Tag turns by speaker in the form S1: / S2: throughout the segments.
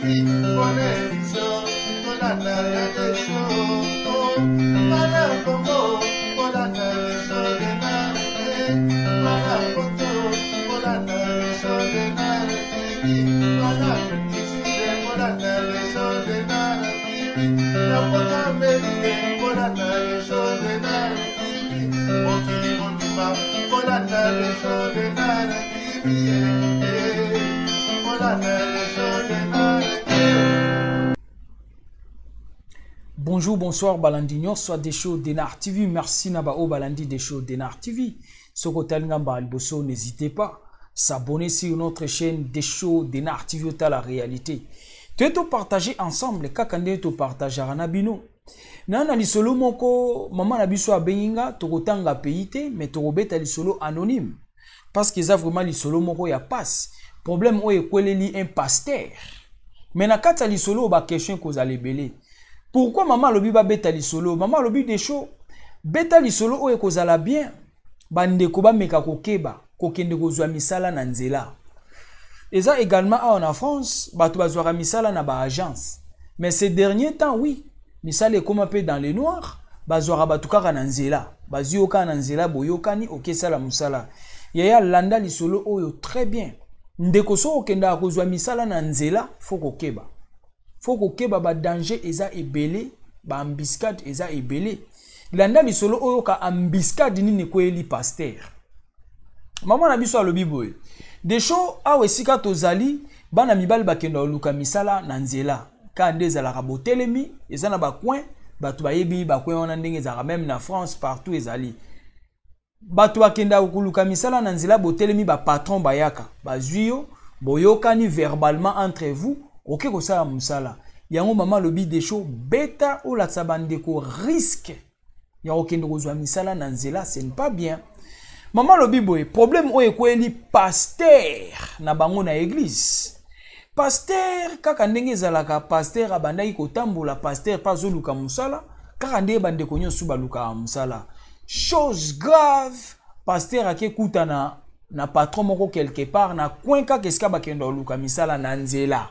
S1: TV, bonne émission, kolanda ya Desho, bana Congo, kolanda Desho Denard, bana Poto, kolanda Desho Denard TV, bana Afrique kolanda Desho Denard TV, na poto Amerique, kolanda Desho Denard TV, mokili mobimba, kolanda Desho Denard TV, kolanda Desho Denard TV.
S2: Bonjour, bonsoir, Balandi nyonso Desho Denard TV. Merci na ba o Balandi Desho Denard TV. Soko talinga mba liboso, n'hésitez pas s'abonner sur notre chaîne Desho Denard TV ta la réalité. Tu to partager ensemble kaka nde to partager na bino. Na na lisolo moko mama na biso abengi nga tokotanga pays te mais tokobeta lisolo anonyme parce que eza vraiment lisolo moko ya passe. Problème oyo ekweleli un pasteur. Mais na kati ya lisolo ba question kozala ebele. Pourquoi mama alobi babeta lisolo? Mama alobi Desho beta lisolo oyo ekozala bien. Bandeko bameka kokeba kokende kozwa misala na nzela. Eza également awa na France bato bazwaka misala na ba agence. Mais ces derniers temps oui, misala ekoma pe dans le noir, bazwaka bato kaka na nzela. Bazwi yo kaka na nzela boyokani okesala mosala. Yaya landa lisolo oyo très bien. Ndeko so okendaka kozwa misala na nzela faut kokeba. Faut kokeba ba danger eza ebele, ba embuscade eza ebele. Landa lisolo oyo ka embuscade nini ekweyeli pasteur. Mama na biso alobi boye. Desho awa esika tozali bana mibali bakenda koluka misala na nzela. Ka nde ezalaka botelemi, eza na ba coin, bato bayebi ba coin wana ndenge ezalaka même na France partout ezali. Bato bakendaka koluka misala na nzela botelemi ba patron bayaka, bazwi yo, boyokani verbalement entre vous, oke kosala mosala. Yango mama alobi Desho beta olakisa bandeko risque ya kokende kozwa misala na nzela, ce n'est pas bien. Mama alobi boye, problème oyo ekweyeli pasteur na bango na église. Pasteur kaka ndenge ezalaka, pasteur abandaki kotambola, pasteur pa azoluka mosala, kaka ndenge bandeko nyonso balukaka mosala. Chose grave, pasteur akekuta na patron moko quelque part na coin kaka esika bakenda koluka misala na nzela.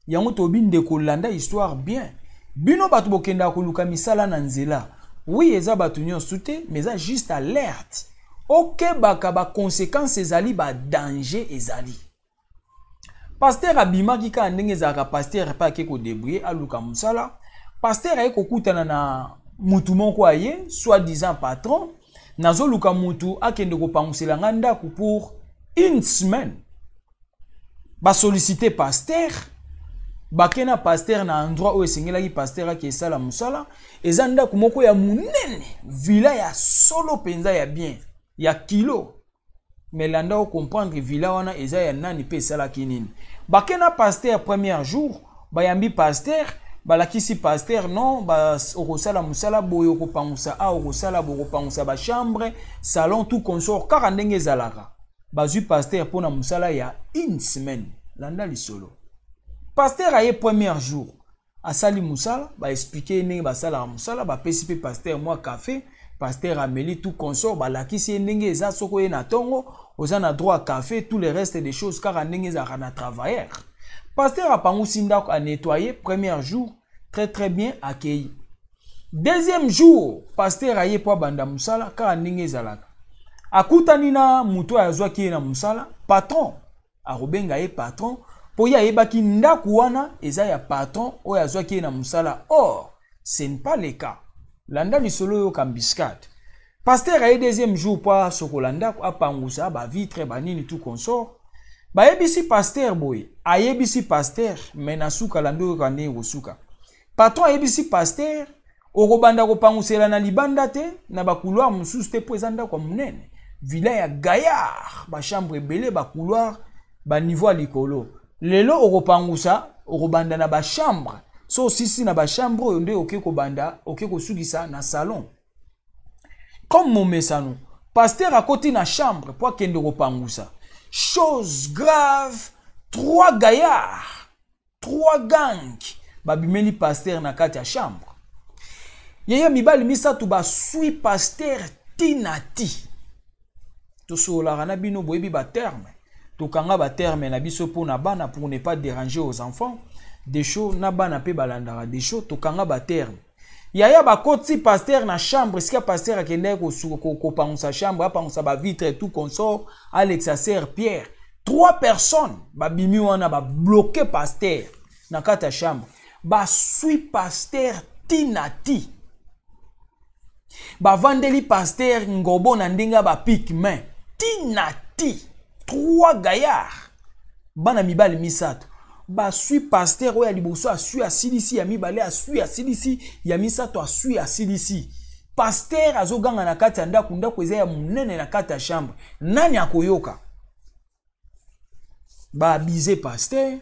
S2: Yango tobi ndeko landa histoire bien. Bino bato bokenda koluka misala na nzela. Oui, eza bato nyonso te, mais eza juste alerte. Okebaka ba conséquences ezali, ba danger ezali. Pasteur abimaki kaka ndenge ezalaka, pasteur pe ake kodébrouiller aluka mosala. Pasteur aye kokutana na mutu moko aye, soi-disant patron, nazoluka mutu akende kopangusela nga ndako pour une semaine. Ba solliciter pasteur, bake na pasteur na endroit oyo esengelaki pasteur ake esala mosala, eza ndako moko ya monene, villa ya solo penza ya bien, ya kilo. Mais landa o comprendre villa wana eza ya nani pe esalaki nini. Bake na pasteur premier jour, bayambi pasteur, balakisi pasteur non, ba okosala mosala boye, okopangusa a, okosala boye, okopangusa ba chambre, salon tout consort kaka ndenge ezalaka. Bazwi pasteur pona mosala ya une semaine. Landa lisolo. Pasteur aye premier jour, asali mosala, ba expliquer ye ndenge basalaka mosala, bapesi pe pasteur mwa café, pasteur ameli tout consort, balakisi ye ndenge eza soko ye na tongo, oza na droit à café, tout le reste des choses kaka ndenge ezalaka na travailleur. Pasteur apangusi ndako, a nettoyer premier jour, très très bien accueilli. Deuxième jour, pasteur aye po abanda mosala kaka ndenge ezalaka. Akutani na moto oyo azwaki ye na mosala, patron. Akobenga ye patron po ye ayebaki ndako wana eza ya patron oyo azwaki ye na mosala. Or, ce n'est pas le cas. Landa lisolo oyo ka embuscade. Pasteur aye deuxième jour po asokola ndako, apangusa ba vitre, ba nini tout consort. Bayebisi pasteur boye, ayebisi pasteur, mais na suka landa oyo ka ndenge kosuka. Patron ayebisi pasteur, okobanda kopangusela na libanda te, na ba couloir mosusu te po eza ndako ya monene. Villa ya gaillard, ba chambre ebele, ba couloir, ba niveau ya likolo. Lelo okopangusa, okobanda na ba chambre. So osisi na ba chambre oyo nde oke kobanda, oke kosukisa na salon. Comme momesano, pasteur akoti na chambre po akende kopangusa. Chose grave, 3 gaillards, 3 gangs babimeli pasteur na kati ya chambre. Yeye mibali misato basui pasteur ti na ti. Tosololaka na bino boyebi ba terme. Tokanga baterme na biso mpo na bana, pour ne pas déranger aux enfants. Desho na bana mpe balandaka Desho. Tokanga baterme. Yaya, bakoti pasteur na chambre, esika pasteur akendaki kopangusa chambre, apangusa bavitre, tout consort, alekisa serpillière. Trois personnes babimi wana, babloquer pasteur na kati ya chambre, baswi pasteur tina ti bavandeli pasteur ngobo na ndenge ya bapique main tina ti. Trois gaillards, bana mibali misato, baswi pasteur. Oyo ya liboso aswi, asilisi. Ya mibale aswi, asilisi. Ya misato aswi, asilisi. Pasteur azoganga na kati ya ndako. Ndako eza ya monene, na kati ya chambre, nani akoyoka? Baabuser pasteur.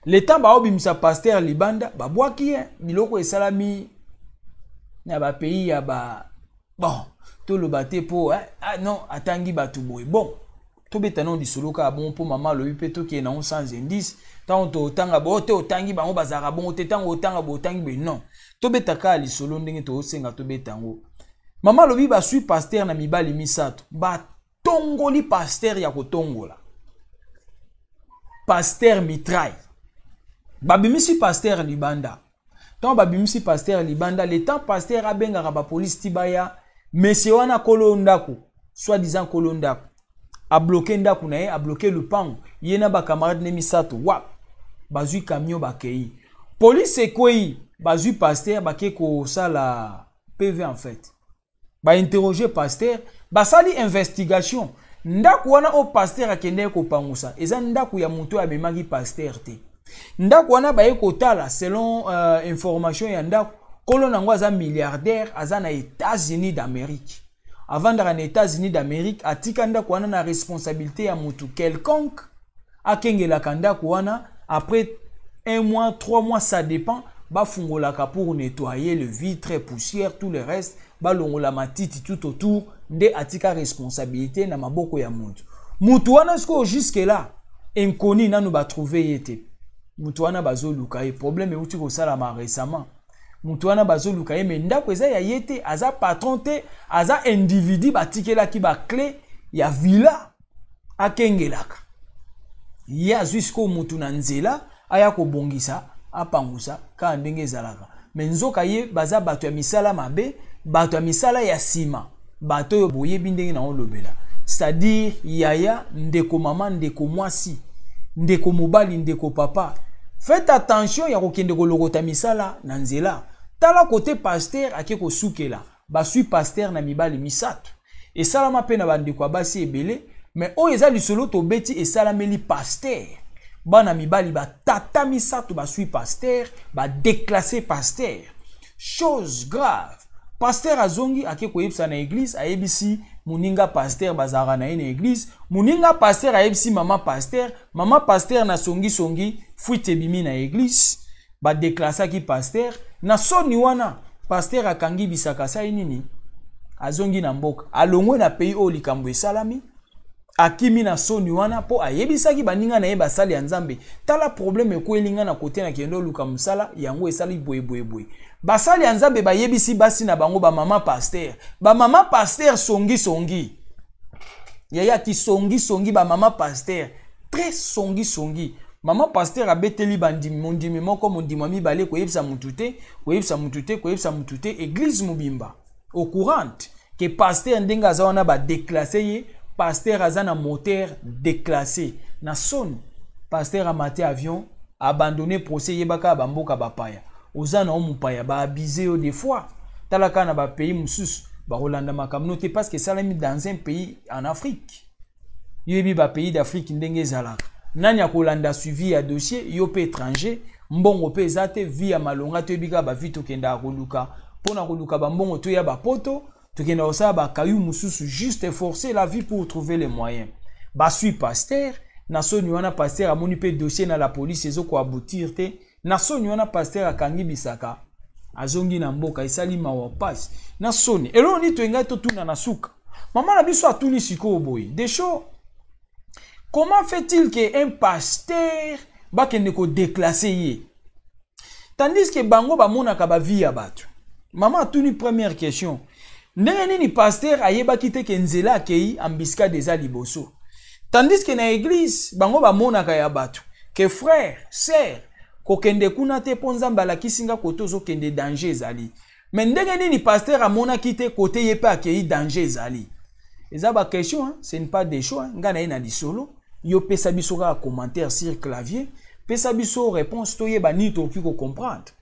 S2: Le temps baobimisa pasteur libanda, babwaki ye. Biloko esalami na bapays ya ba, bon, toloba te mpo, eh, ah, non, atangi bato boye. Bon, tobeta nano lisolo kaka bongo, mpo mama alobi mpe tokende nango sans indice. Ntango totanga bo te, otangi bango bazalaka bongo te. Ntango otanga bo, otangi boye, non, tobeta kaka lisolo ndenge tozosenga tobeta yango. Mama alobi baswi pasteur na mibali misato, batongoli pasteur ya kotongola pasteur mitraille, babimisi pasteur libanda. Ntango babimisi pasteur libanda, le temps pasteur abengaka bapolisi ti baya, monsieur wana kolo ndako, soi disant kolo ndako, abloquer ndako na ye, abloquer lupango, ye na bacamarade ne misato. Wap, bazwi camion, bakei. Polise ekwei, bazwi pasteur, bake kosala PV. En fait, bainterroger pasteur, basali investigation. Ndako wana oyo pasteur akendeki kopangusa eza ndako ya moto oyo amemaki pasteur te. Ndako wana, baye kotala, selon information ya ndako, nkolo nango aza milliardaire, aza na États-Unis d'Amérique, avandaka na États-Unis d'Amérique. Atika ndako wana na responsabilité ya motu quelconque akengelaka ndako wana. Après un mois, 3 mois, ça dépend, bafungolaka pour nettoyer le vitre, poussière, tout le reste, balongola matiti tout autour. Nde atika responsabilité na maboko ya motu. Motu wana sikoyo, jusque là inconnu, nanu batrouver ye te. Motu wana bazoluka ye. Problème euti kosalama récemment. Motu wana bazoluka ye, mais ndako eza ya ye te, aza patron te, aza individu batikelaki baclé ya villa akengelaka. Ye azwi sikoyo motu na nzela aya kobongisa, apangusa kaka ndenge ezalaka, mais nzoka ye baza bato ya misala mabe, bato ya misala ya nsima, bato oyo boyebi ndenge na olobela. C'est-à-dire, yaya, ndeko mama, ndeko mwasi, ndeko mobali, ndeko papa, faites attention ya kokende kolokota misala na nzela. Tala kote pasteur ake kosukela, baswi pasteur na mibali misato. Esalama mpe na bandeko ya basi ebele, mais oyo eza lisolo tobeti, esalameli pasteur. Bana mibali, batata misato baswi pasteur, badéclasser pasteur. Chose grave, pasteur azongi, ake koyebisa na église, ayebisi moninga pasteur bazalaka na ye na église. Moninga pasteur ayebisi mama pasteur, mama pasteur na songisongi, fuite ebimi na église, badéclassaki pasteur. Na soni wana, pasteur akangi bisaka, asali nini? Azongi na mboka, alongwe na pays oyo likambo esalami, akimi na soni wana, mpo ayebisaki baninga na ye basali ya Nzambe: "Tala problème ekweli nga na kote nakende oluka mosala, yango esali boyeboyeboye." Basali ya Nzambe bayebisi basi na bango, bamama pasteur. Bamama pasteur songisongi, yayaki songisongi, bamama pasteur très songisongi. Mama pasteur abeteli bandimi, mondimi moko, mondimi ya mibale, koyebisa mutu te, koyebisa mutu te, koyebisa mutu te. Église mobimba au courant ke pasteur ndenge aza wana, badéclasser ye, pasteur aza na moteur déclassé. Na soni, pasteur amati avion, abandonné procès. Yebaka ya bamboka bapaya, oza na yo mopaya, baabuser yo des fois. Tala kaka na bapays mosusu, bakolanda makambo no te, parce que esalami dans un pays en Afrique. Yoyebi bapays d'Afrique ndenge ezalaka, nani akolanda suivi ya dossier? Yo mpe étranger, mbongo mpe eza te, vie ya malonga. Toyebi kaka bavie tokendaka koluka mpona koluka bambongo, toya bapoto, tokenda kosala bakayu mosusu, juste forcer la vie pour trouver les moyens. Basui pasteur na soni wana. Pasteur amoni mpe dossier na la police ezokoaboutir te. Na soni wana, pasteur akangi bisaka, azongi na mboka. Esali mawa, pasi na soni. Eloko nini toyengai totuna na suka? Mama na biso atuni sikoyo boye: "Desho, comment fait-il que un pasteur bakende kodéclasser ye, tandis que bango bamonaka bavie ya bato?" Mama atuni première question: ndenge nini pasteur ayebaki te ke nzela akei, embuscade eza liboso? Tandis que na église bango bamonaka ya bato que frère, sœur, kokende kuna te mpo Nzambe alakisi nga kote ozokende danger ezali. Mais ndenge nini pasteur amonaki te kote ye mpe akei danger ezali? Eza ba question, hein? Ce n'est pas des choix. Nga na ye na lisolo, yo pesa biso kaka commentaire sur clavier, pesa biso réponse toyeba nini tokoki kocomprendre.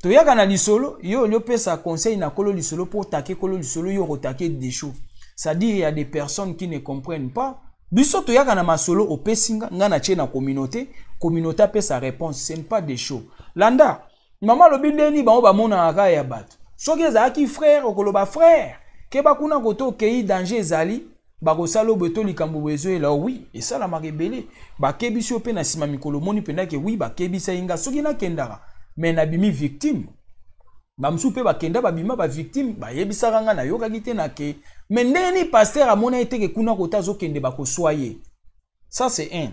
S2: Toyaka na lisolo, yo oli opesa conseil na kolo lisolo mpo otake kolo lisolo, yo okotake Desho. C'est-à-dire il y a des personnes qui ne comprennent pas. Biso toyaka na masolo, opesi nga, nga na tie na communauté, communauté apesa réponse. Ce n'est pas des shows. Landa mama alobi ndeni bango bamonaka kaka ya bato. Soki ezalaki frère, okoloba frère keba kuna kote okei danger ezali, bakosala boye to likambo boye ezoyela. Oui, esalamaka ebele, bakebisi yo mpe na nsima mikolo omoni mpenza ke oui, bakebisa ye nga soki nakendaka me nabimi victime. Bamosusu mpe bakenda babima bavictime, bayebisaka nga nayokaki te nake. Me ndenge nini pasteur amona ye teke kuna kote azokende bakoswa ye? Ça c'est un.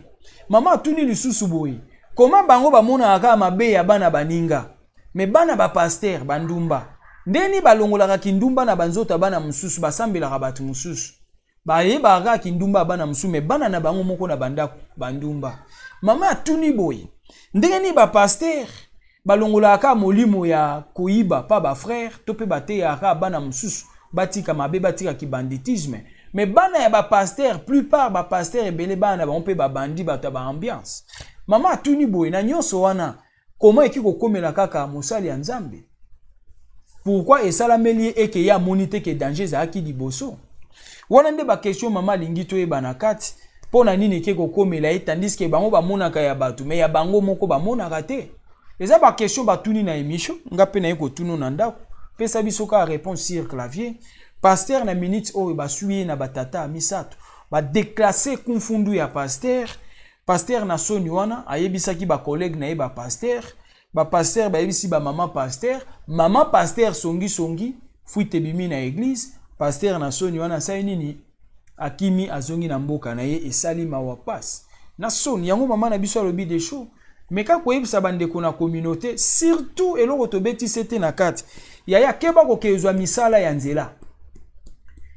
S2: Mama atuni lisusu boye: koma bango bamonaka kaka mabe ya bana baninga, me bana bapasteur bandumba, ndeni balongolaka kindumba na banzoto ya bana mosusu, basambelaka bato mosusu, bayebaka kaka kindumba ya bana mosusu, me bana na bango moko na bandako bandumba? Mama atuni boye: ndenge nini bapasteur balongolaka kaka molimo ya koyiba pa bafrère to mpe bateyaka kaka bana mosusu batika mabe, batika kibanditisme, me bana ya bapasteur, plupart bapasteur ebele bana na bango mpe babandi, bato ya baambiance? Mama atuni boye: na nyonso wana, koma eki kokomela kaka mosali ya Nzambe? Pourquoi esalameli ye eke ye amoni te ke danger ezalaki liboso wana? Nde baquestion mama alingi toyeba na kati, mpo na nini eke kokomela ye, tandis ke bango bamonaka ya bato, me ya bango moko bamonaka te? Eza baquestion batuni na émission. Nga mpe naye kotuna na ndako, pesa biso kaka réponse sur clavier. Pasteur na minute oyo basui ye na batata misato, badéclasse kumfundu ya pasteur. Pasteur na soni wana ayebisaki bacollègue na ye bapasteur, bapasteur bayebisi bamama pasteur, mama pasteur songisongi, fuite ebimi na église. Pasteur na soni wana asali nini? Akimi, azongi na mboka na ye. Esali mawa, pasi na soni. Yango mama na biso alobi: Desho, meka koyebisa bandeko na communauté, surtout eloko tobetisi te na kati. Yaya, keba kokezwa misala ya nzela,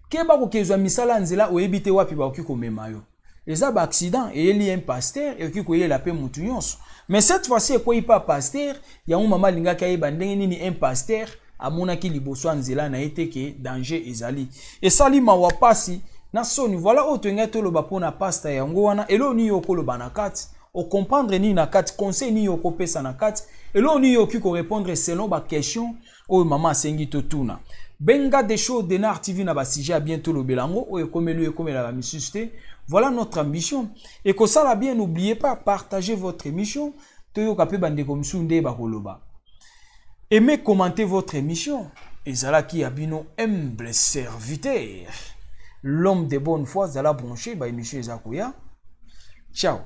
S2: keba kokezwa misala ya nzela, oyebi te wapi bakoki komema yo. Eza baaccident eyeli un pasteur, ekoki koyela mpe motu nyonso, mais cette fois-ci ekwei pa pasteur. Yango mama alingaki ayeba ndenge nini un pasteur amonaki liboso ya nzela na ye te ke danger ezali. Esali mawa, pasi na soni. Voilà oyo toyengai toloba mpona pasteur. Yango wana, eloko nini okoloba na kati, ocomprendre nini na kati, conseil nini okopesa na kati, eloko nini okoki korépondre selon baquestion oyo mama asengi totuna? Benga Desho Denar TV na basujet ya bien, tolobela yango. Oyo ekomeli oyo ekomelaka misusu te. Voilà notre ambition. Ekosala bien. N'oubliez pas, partagez votre émission, toyoka mpe bandeko misusu nde bakoloba. Aimez, commentez votre émission. Ezalaki ya bino humble serviteur, l'homme de bonne foi. Zala branché, baémission eza koya. Ciao.